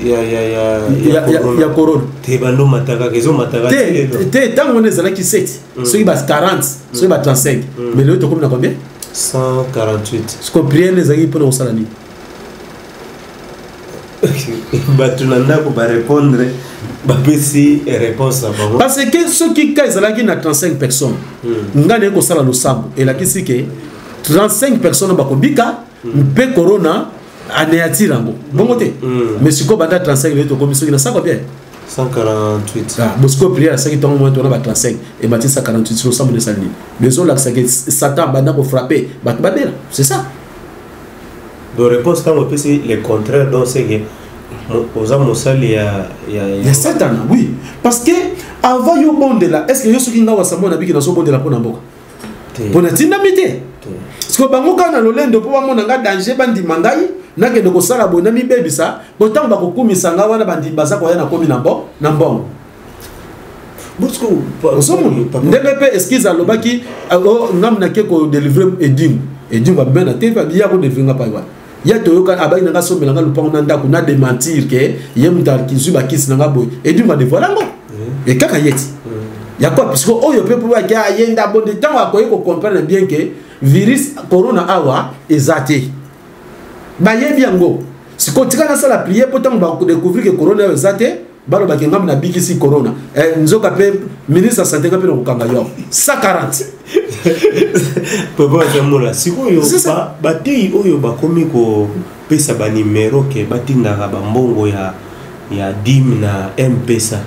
Ya ya ya Ya corona. Te, bando mataka, ezomataka. Te te, ntango wana ezalaki 7, soki ba 40, soki ba 35, mais lelo tokomi na combien? 148. Siko priere ezalaki mpona kosala nini? Bato na ndako barépondre, bapesi réponse na bango. Parce que soki ka ezalaki na 35 personnes, ngai naye kosala losambo, elakisi ke 35 personnes bakobika mpe corona anéantir yango bongo te. Mais sikoyo banda 35, lelo tokomi soki na 100 combien? 148. Ah, bon, sikoyo priere asaki ntongo mwa tona ba 35 emati 148, losambo nde esali nini? Mais ezolakisa ke Satan banda kofrapper bato babela, c'est ça. Donc réponse ntango epesi le contraire, donc c'est que oza mosali ya Ya Satana, oui, parce que avant yo bondela, est ce que yo soki nga Wasambo na biki nazobondela mpo na mboka? Te. Mpo natindami te. Te. Siko bango kaka na lolendo mpo bamona nga danger, bandima ngai nakende kosala boye na mibebisa bo ntango bakokumisa nga wana, bandimi baza koya, nakomi na mbo na mbongo. Bosco. Ozomona ndenge mpe excuse alobaki ngambi nake kodélivrer Edingo. Edingo abima na te, ya kodélivrer nga pai wana ye toyoka abaki na nga sombela nga lupango na ndako na démentir ke ye moto azwi bakisi na nga boye. Edingo adévoiler yango e kaka ye ti ya kwa, puisque oyo mpe mpo baki aye nde abonde ntango akoki kocomprendre bien ke virus corona awa eza te, bayebi yango. Sikoyo tika nasala prière mpo ntango bakodécouvrir ke corona oyo eza te, balobaki ngambo nabikisi corona. Nzoka mpe ministre ya santé nga mpe na kokanga yo 140. Papa Wasambola, sikoyo C'est ça. Bateyi oyo bakomi kopesa banimero ke batindaka bambongo ya dîme na M-Pesa,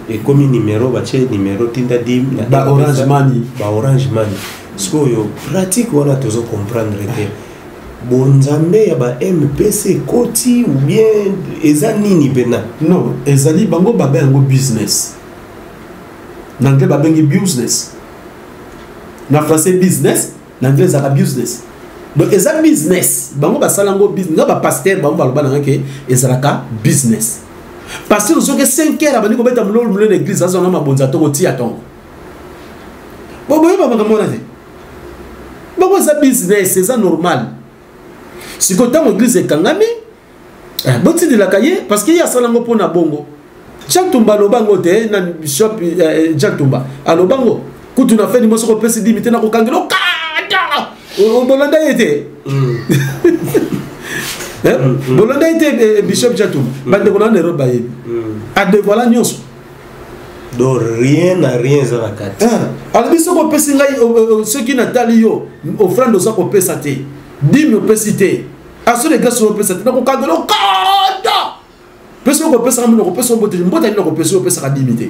Ekomi nimero, batie nimero, tinda dîme na Ba M-Pesa. Orange Money. Ba Orange Money. Sikoyo pratique wana tozo comprendre te, bonzambe ya ba M-Pesa ekoti ou bien eza nini mpena? Non, ezali bango babe yango business. Na anglais babengi business, na français business, na anglais ezalaka business. Donc eza business, bango basala yango business. Nga bapasteur bango baloba nanga ke ezalaka business. Pasteur soki 5 heures abandi kobeta mololo mololo na église, azwa na mabonza ntongo tia ntongo. Bo boyeba makambo wana te, bango eza business, eza normal. Sikoyo ntango église ekangami, botindelaka ye parce que ye asala yango mpo na bongo. Jean Tumba aloba yango te na bishop Jean Tumba aloba yango kutu na feni mo soki opesi dîme te, nakokangela okata. Bolanda ye te. Bolanda ye te. Bishop Jean Tumba, bandeko na Nairobi bayebi, adévoiler nyonso. Donc rien na rien eza na kati. Alobi soki opesi ngai, soki natali yo offrande oza kopesa te, dîme opesi te, action de grâce opesa te, nakokangela okata. Mpe soki okopesaka mino, kopesa mbote, mbote nini nakopesa oyo opesaka dîme te?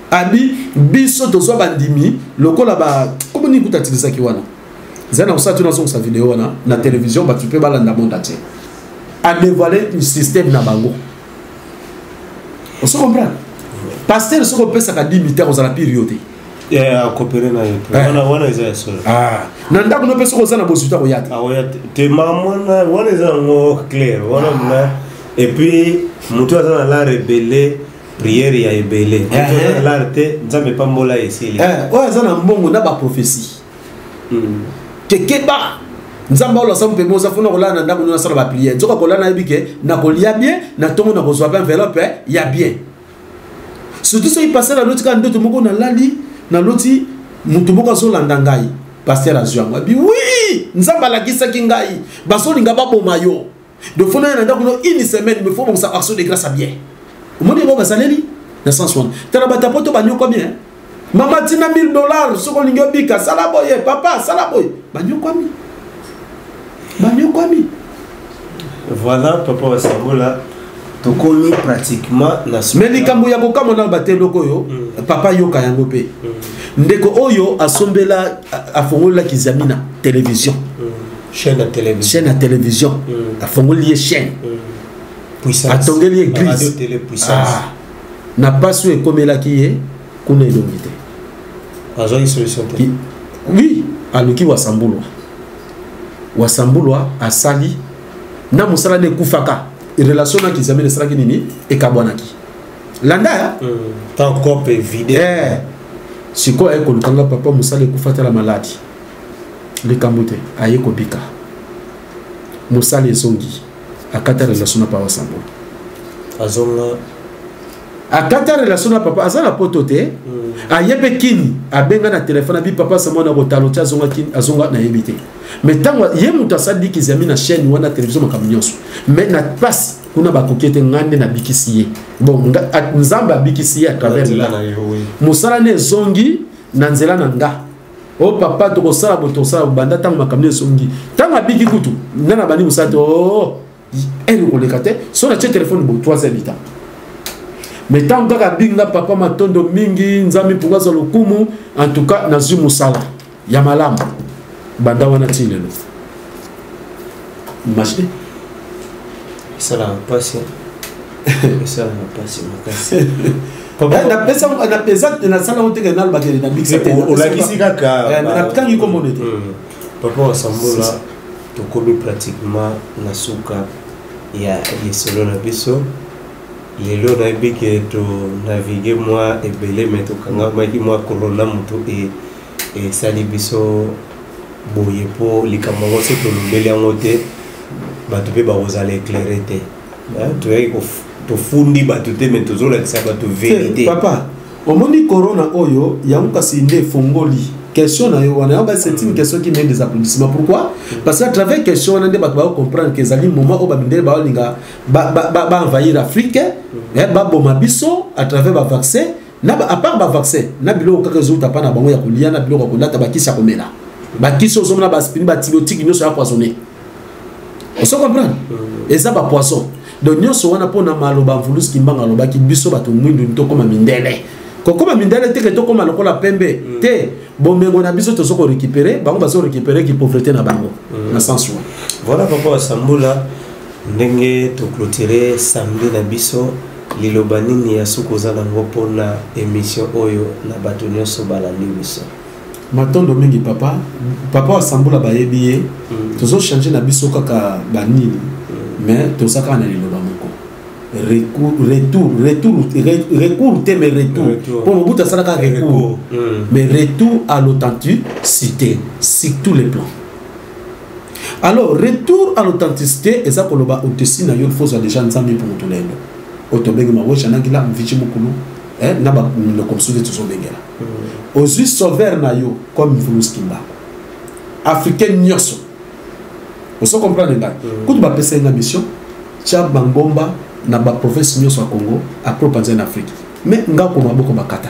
Abi biso tozwa bandimi lokola ba komo nini kuta atilisaki wana eza na kosala. Tuna azongisa video wana na télévision, bato mpe balanda monde entier, adévoiler système na bango. Oso comprendre, pasteur soki opesaka dîme te, kozala pire yo te. Akopere na yo te. Wana eza ya solo. Na ndako no mpe soki oza na bozwi te, akoya te. Akoya te. Makambo wana eza yango clair wana mna. Et puis moto aza na lar ebele, prière ya ebele. Moto aza na lar te, Nzambe pambola, esili. Oyo aza na mbongo na baprophétie kekeba, Nzambe aolasa mpe moza fona kolala na ndako nino, asala baprière, nzoka kolala nayebi ke nakolia bien na ntongo, nakozwa mpe enveloppe ya bien. Surtout soki pasteur aloti kaka ndoto moko, nalali naloti motu moko azolanda ngai, pasteur azwi yango, abi wi Nzambe alakisaki ngai bazolinga baboma yo, donc fona ye na ndako no une semaine, mais faut bongisa action de grâce à bien. Omoni yango basaleli na sens wana. Tala bato poto banyokwa bien. Mama tina 1000 $, soki olingi obika, sala boye, papa sala boye, banyokwami, banyokwami. Voilà, papa Wasambola, tokomi pratiquement na Mais likambo ya kokamwa na bate eloko oyo, papa yoka yango mpe, ndeko oyo asombela, afongolelaki Zamina télévision. Chaîne ya télévision. Chaîne ya télévision. Afongoli ye chaîne. Puissance. Atongeli église. Radio télé Puissance. Ah, na pasi oyo ekomelaki ye kuna, elongi te. Azwaki solution te. Oui, aluki Wasambulwa. Wasambulwa asali. Na mosala nde ekufaka, relation na Kiziamina esalaki nini? Ekabwanaki. Landa. Tant corps vide. Eh. Sikoyo aye koluka nga, papa, mosala ekufa, tala maladi. Likambo te, aye kobika. Mosala ezongi. Akata relation na papa Sambolo. Azonga. Akata relation na papa, aza na poto te. Aye mpe kini, abenga na telefone, abi papa Sambo na kotala ti azonga kini, azonga nayebi te. Mais ntango ye moto asali Kiziami na chaîne wana, télévision, makambo nyonso, mais na pasi kuna bakoki ete nga nde nabikisi ye. Bon, Nzambe abikisi ye à travers nga. Mosala nde ezongi na nzela na nga. O papa, tokosala boye, tokosala banda. Ntango makambo ezongi, ntango abiki kutu nga na bandi mosala te, oh, ere koleka te. So natie telefone bo 3 heures du temps, mais ntango kaka abingi nga, papa, matondo mingi, Nzambe mpunga azwa lokumu, en tout cas nazwi mosala ya malamu. Banda wana ti lelo, imagine. Esalaka mpasi, esalaka mpasi makasi. Nasala ngo teke nalobakele na bikisa te. Olakisi kaka. Natangi kombono te. Papa Wasambola, tokomi pratiquement na suka ya lisolo na biso lelo. Nayebi ke tonavigue mwa ebele, me tokangamaki mwa corona, moto esali biso boye, mpo likambo yango so tolobeli yango te, bato mpe bakozala éclairé te. Toyaki tofundi bato te, me tozolakisa bato vérité. Papa, omoni corona oyo, yango kasi nde efongoli question na yo wana. Yango, c'est une question qui mène des applaudissements. Pourquoi? Parce que à travers question wana nde bato bakocomprendre que ezali moment oyo bamindele baolinga baenvahir Afrique, baboma biso à travers bavaccin na à part bavaccin na biloko kaka ezouta mpa na bango ya kolia, na biloko ya kolata, bakisi ya komela, bakisi ozomona, baaspirine, baantibiotique, nyonso ya poisonné. Ozo comprendre? Eza bapoison. Donc nyonso wana mpona maloba Mvulusi Kimbanga alobaki, biso bato mwindu tokóma mindele. Kokóma mindele te ke tokóma lokola pembe te. Bomengo na biso tozo korécupérer, bango bazo récupérer ki pauvreté na bango na sens wana. Voilà, papa Wasambula, ndenge toclôturer samedi na biso, liloba nini ya suki oza nango mpona émission oyo na bato nyonso balandi biso? Matondo mingi, papa. Papa Wasambula, bayebi ye. Tozochange na biso kaka banini, mais toza kaka na liloba moko: recours, retour, retour, recours te, mais retour. Mpo Mobutu asalaka recours, mais retour à l'authenticité sur tous les plans. Alors retour à l'authenticité eza koloba otesi na yo, fozwa déjà Nzambe mpo moto lelo oyo tobengi Maweja Nangila Mvici Mokulu, na baminoko mosusu te tozobengela. Ozwi sauveur na yo comme Mvulusi Kimbangu, africain nyonso. Ozo comprendre ngai? Kutu bapesa ye nga mission, tia bangomba na baprovince nyonso ya Congo, après opanza na Afrique. Mais nga ko maboko bakata,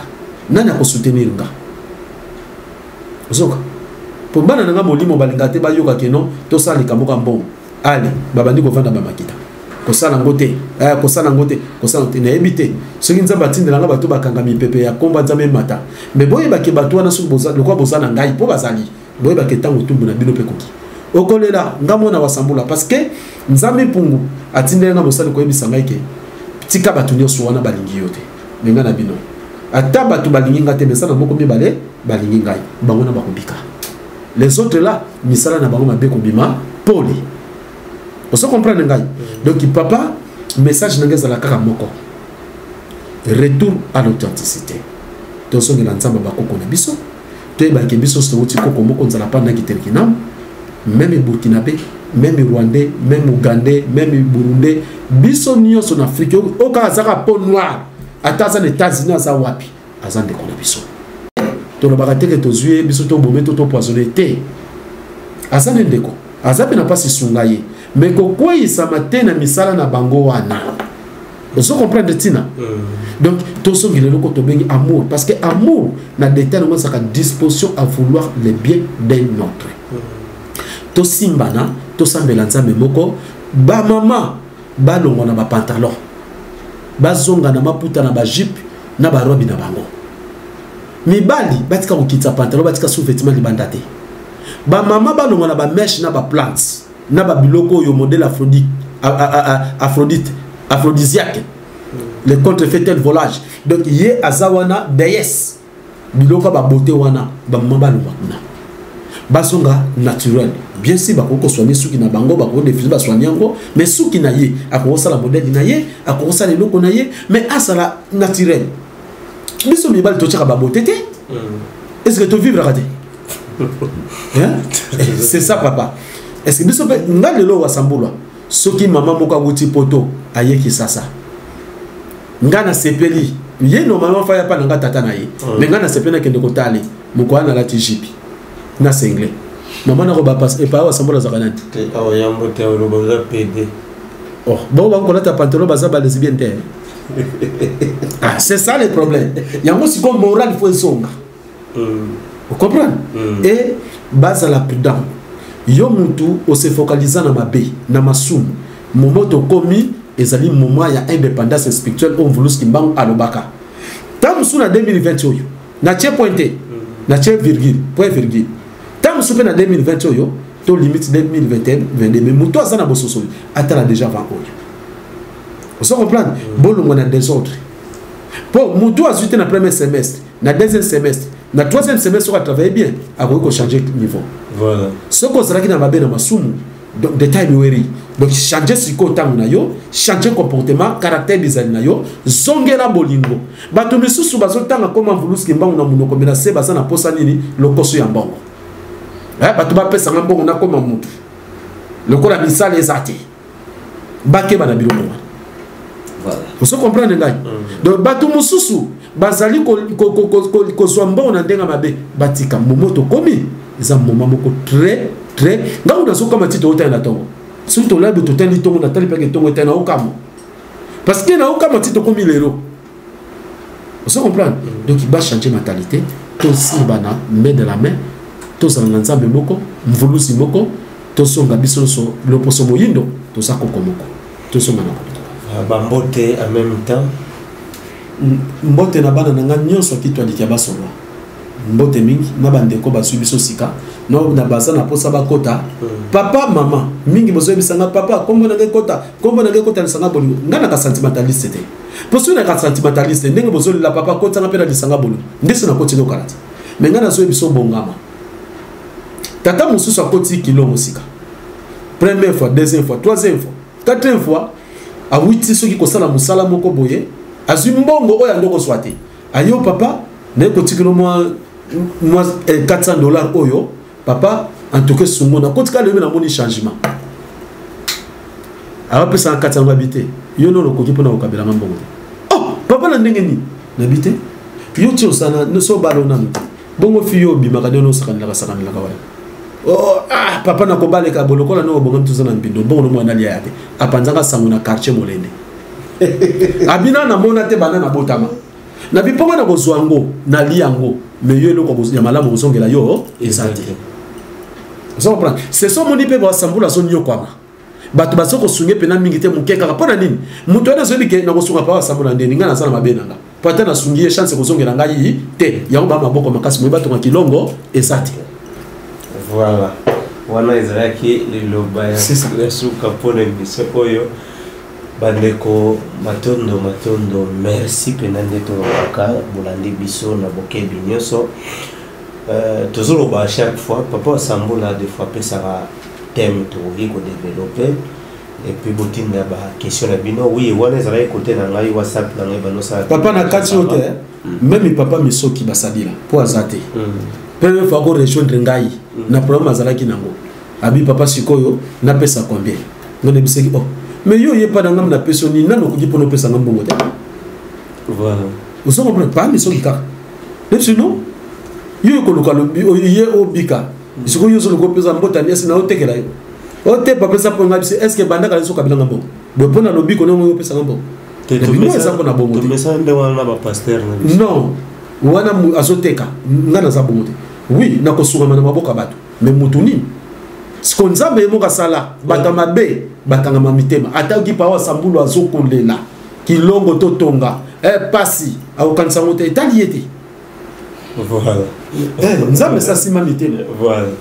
nani akosoutenir nga? Ozoka po bana na nga molimo balinga te, bayoka keno tosala likambo ka mbongo. Ale babandi kovanda bamakita, kosala yango te, kosala yango te, kosala yango te. Nayebi te soki Nzambe atindela nga bato bakanga mipepe ya komba Nzambe emata. Me boyebake bato wana, soki lokola boza na ngai mpo bazali, boyebake ntango tumbu na bino mpe koki okolela nga mwana Wasambula, parce que Nzambe mpungu atindeli nga mosali koyebisa ngai ke tika bato nyonso wana balingi yo te. Me ngai na bino, ata bato balingi nga te, mesana moko mibale balingi ngai, bango na bakobika. Les autres là, misala na bango mabe kobima pole. Ozo comprendre ngai? Donc papa, message na ngai ezala kaka moko: retour à l'authenticité. Tozongela Nzambe bakoko na biso, toyebaki biso touti koko moko, nzala pandaki terkinam. Même Burkinabé, même Rwandais, même Ougandais, même Burundais, biso nyonso na Afrique oyo kaka azaka peau noire, ata aza na États-Unis, aza wapi, aza ndeko na biso. Tolobaka teke tozwi ye biso tobome to topoisonne te. Aza nde ndeko, aza mpe na mpasi, sunga ye, me kokweyisama te na misala na bango wana. Ozo comprendre ntina? Donc tozongela eloko tobengi amour, parce que amour na détail yango ezalaka disposition à vouloir le bien d'un autre. Tosimbana, tosambela Nzambe moko. Bamama balongwa na bapantalon, bazonga na maputa, na bajupe, na barobi na bango. Mibali batika kokitisa pantalon, batika sous-vêtement libanda te. Bamama balongwa na bamèche, na baplante, na babiloko oyo modèle aphrodite, aphrodite, aphrodisiaque, le contrefait tel volage. Donc ye aza wana déesse, biloko ya babote wana. Bamama balongwa kuna. Bazonga naturel. Bien sûr bakoki kosoigne suki na bango, bakoki define basoigne yango, mais suki na ye akoki kosala modèle na ye, akoki kosala eloko na ye, mais azala naturel. Biso mibali totyaka babote te. Est ce que tovivraka te? Hein? C'est ça papa. Est ce que biso mpe nga lelo wasambulwa soki mama moko awuti poto aye Kisasa, nga nasepeli ye normalement fa ya pa na nga tata na ye, mais nga nasepeli nakende kotala moko wana alati jupe na singlet, mama nako bapas epa wasambola azalaka nani? Te, awa yambo te, oloba oza PD. Oh, bon, bakolata pantalon baza ba lesbienne te. Ah, c'est ça le problème. Yango sikoyo moral faut ezonga. Ocomprendre? Et bazala prudent. Yo mutu ose focalisa na mabe na masumu, momo tokomi ezali moment ya indépendance spirituelle oyo Mvuluzi Kimbangu alobaka. Ntango mosusu na 2020 oyo natie point te, natie virgule, point virgule. Ntango mosusu mpe na 2020 oyo to limite 2021, 22, mais moto aza na bososoli atala déjà avant oyo. Ozo comprendre? Bolongwa na désordre, mpo moto azwi te na premier semestre, na deuxième semestre, na troisième semestre, soki atravaille bien akoki kochanger niveau. Soki ozalaki na mabe na masumu, donc détail miweri, donc change sikoyo ntango na yo, change comportement, caractère bizali na yo, zongela bolingo. Bato misusu bazotanga koma Mvuluzi Kimbangu na monoko, me na se baza na posa nini? Lokoso ya mbongo. Bato bapesanga mbongo nakoma mutu lokola misala eza te. Bakeba na biloko wana. Ozo comprendre ngai? Donc bato mosusu bazali kozwa mbongo na ndenge mabe, batika. Momo tokomi eza moma moko très très ngango nazokama ti tootali na ntongo. Soki tolabi totali ntongo, natali mpeke ntongo etali, naokama parce que naokama ti tokomi lelo. Ozo comprendre? Donc bachanger mentalité, tosimbana main de la main, tozala na Nzambe moko, Mvuluzi moko, tozonga biso nyonso loposo moyindo, toza koko moko, tozonga na bolingo. Bambote en même temps. Mbote na bana na nga nyonso akitwaliki ya basolwa, mbote mingi na bandeko bazwi biso sika no na baza na posa bakota. Papa, mama mingi bozoyebisanga: "Papa, kombo na ngai ekota, kombo na ngai ekota lisanga bolingo." Ngai naka sentimentaliste te, mpo soki naka sentimentaliste ndenge bozolela "Papa, kotanga mpe na lisanga bolingo", nde so nakoti nokala te. Me ngai nazoyebisa obongama. Tata mosusu akoti kilongo sika, première fois, deuxième fois, troisième fois, quatrième fois, awiti soki kosala mosala moko boye, azwi mbongo oyo ando kozwa te, ayo: "Papa, naye kotikelo mwa 400 $ oyo, papa, en tout cas sungo nakotika lobi, namoni changement." Awapesaka 400, babi te: "Yo nono okoki mpona kokabelanga mbongo te." "Oh papa, na ndenge nini?" "Nabi te, yo ti osala so obala nanu te, bongo fi yo obimaka ndenge osakanelaka sakanelaka wana." "Oh, ah, papa, nakobaleka bo lokola no obonga toza na mbindo mbongo no mwana alia ya te." Apanzaka sango na quartier Molende, abina namona te banda nabotama nabi mponga na kozwa yango nalia yango, mais yo eloko ya malamu kozongela yo eza te. Ozo comprendre? C'est so omoni mpe basambula azonyokwama, bato baza kosunga mpena mingi te, moke kaka. Mpo na nini? Moto wana azoyebi ke nakosunga pa basambola ndeni, ngai naza na mabe na nga, po ata nasungi ye, chance kozongela ngai te. Yango ba maboko makasi moye batonga kilongo eza te. Voilà, wana ezalaki liloba ya C'est ça. ya suka mpona émission oyo. Bandeko, matondo, matondo, merci mpena nde tolobaka bolandi biso na bokebi nyonso. Tozoloba à chaque fois, papa asambola des fois apesaka thème tokoki kodévelopper, et puis botinda baquestion na bino. Oui, wana ezalaki kote na ngai, WhatsApp na ngai banosala. Papa, na kati oyo te, même papa Misoki basalila mpo aza te. Première fois korejoindre ngai na problème azalaki nango, abi: "Papa, sikoyo napesa combien?" Ngo nayebisaki: "Oh, mais yo oyepa na ngai, napesi yo nini? Nani okoki mpona opesa nga mbongo te?" Ozo comprendre? Pa Misoki kaka nayebisi: "Non, yo ekoluka ye obika sikoyo, yo ozoluka opesa mbota nyasi na otekela yo ote papa mpo ngai bisi. Est ce que bandaka liso okabelanga mbongo boye mpo na lobiko ndenge oyo opesanga mbongo na bino eza mpona bongo te." Tomesana nde wana na bapaster na biso. Non, wana azoteka, nga naza bongo te. Oui, nakosungama na maboko ya bato, mais motu nini siko Nzambe ye moko asala bato ya mabe bakangama mitema. Ata oki pawa sambulu azokolela kilongo totonga, pasi akokanisa yango te, etali ye te. Nzambe esi asima mitema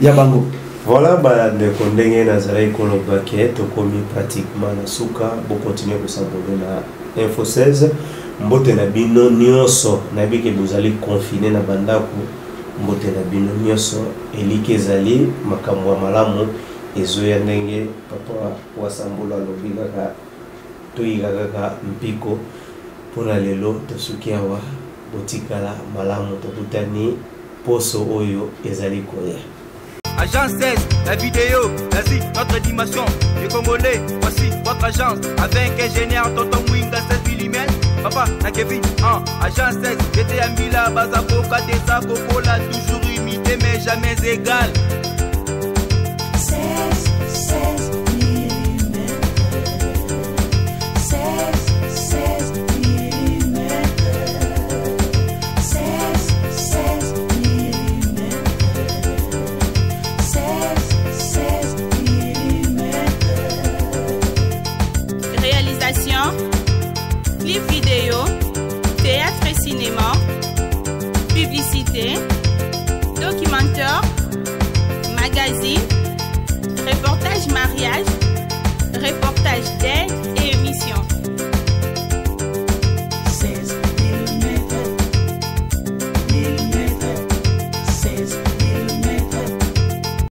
ya bango. Voilà, bandeko, ndenge nazalaki koloba ke tokomi pratiquement na suka. Bokontinue kos'abonner na Info 16. Mbote na bino nyonso. Nayebi ke bozali confiné na bandako. Mbote na bino nyonso. Eliki ezali makambo ya malamu ezoya ndenge papa Wasambolo alobi kaka toyika kaka mpiko mpona lelo tosuki awa. Botikala malamu, tokutani poso oyo ezali koya. Agence 16, la vidéo, l'Asie, notre dimension. Les Congolais, voici votre agence. Avec ingénieur Tonton Mwinga 16 mm. Papa, na Kevin, 1. Agence 16, j'étais à Mila, Bazakoka, Tessa, Coca, toujours imité, mais jamais égal. 16, 16 mm. 16, 16 mm. 16, 16 mm. 16, 16 mm. Réalisation, clip vidéo, théâtre et cinéma, publicité, documentaire, magazine, reportage mariage, reportage d'aide.